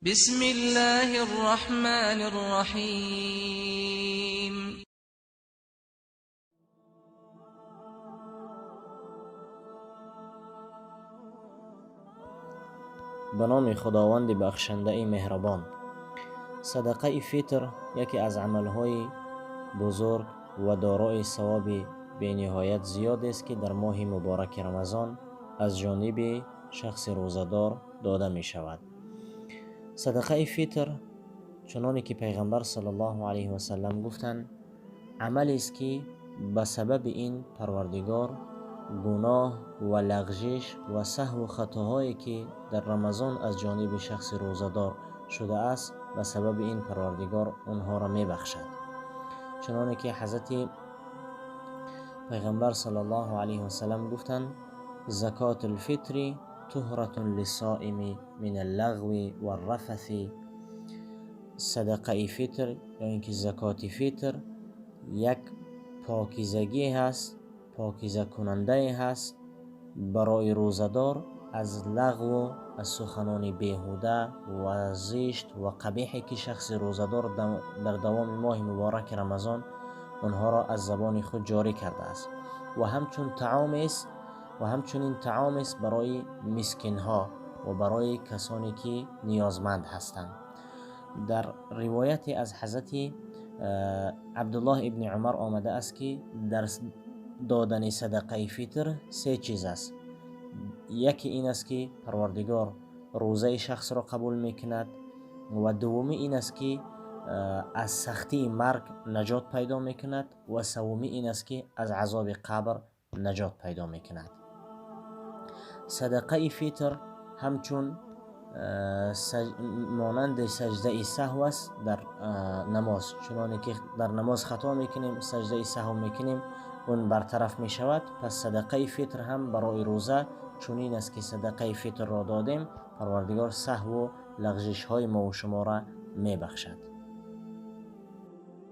بسم الله الرحمن الرحيم. Ба номи Худованди бахшандаи меҳрабон. Садақаи фитр яке аз амалҳои бузург ва дорои савоби бениҳоят зиёдест, ки дар моҳи мубораки Рамазон аз ҷониби шахси рӯзадор дода мешавад. Садақаи фитр, чуноне ки Пайғамбар саллаллоҳу алайҳи васаллам гуфтанд, амалест, ки ба сабаби ин Парвардигор гуноҳ ва лағжиш ва саҳву хатоҳое, ки дар Рамазон аз ҷониби шахси рӯзадор шудааст, ба сабаби ин Парвардигор онҳоро мебахшад. Чуноне ки Ҳазрати Пайғамбар саллаллоҳу алайҳи васаллам гуфтанд: закотул фитри туҳратун лиссоими мин аллағви варрафаси. Садақаи фитр ё ин ки закоти фитр як покизагӣ ҳаст, покизакунандае ҳаст барои рӯзадор аз лағву аз суханони беҳуда ва зишт ва қабеҳе, ки шахси рӯзадор дар давоми моҳи мубораки Рамазон онҳоро аз забони худ ҷорӣ кардааст, ва ҳамчун таомест ва ҳамчунин таомест барои мискинҳо ва барои касоне, ки ниёзманд ҳастанд. Дар ривояте аз Ҳазрати Абдуллоҳ ибни Умар омадааст, ки дар додани садақаи фитр се чиз аст. Яке ин аст, ки Парвардигор рӯзаи шахсро қабул мекунад, ва дуввумӣ ин аст, ки аз сахтии марг наҷот пайдо мекунад, ва севумӣ ин аст, ки аз азоби қабр наҷот пайдо мекунад. Садақаи фитр ҳамчун монанди саҷдаи саҳв аст дар намоз. Чуноне ки дар намоз хато мекунем, саҷдаи саҳв мекунем, он бартараф мешавад. Пас садақаи фитр ҳам барои рӯза чунин аст, ки садақаи фитрро додем, Парвардигор саҳву лағжишҳои мову шуморо мебахшад.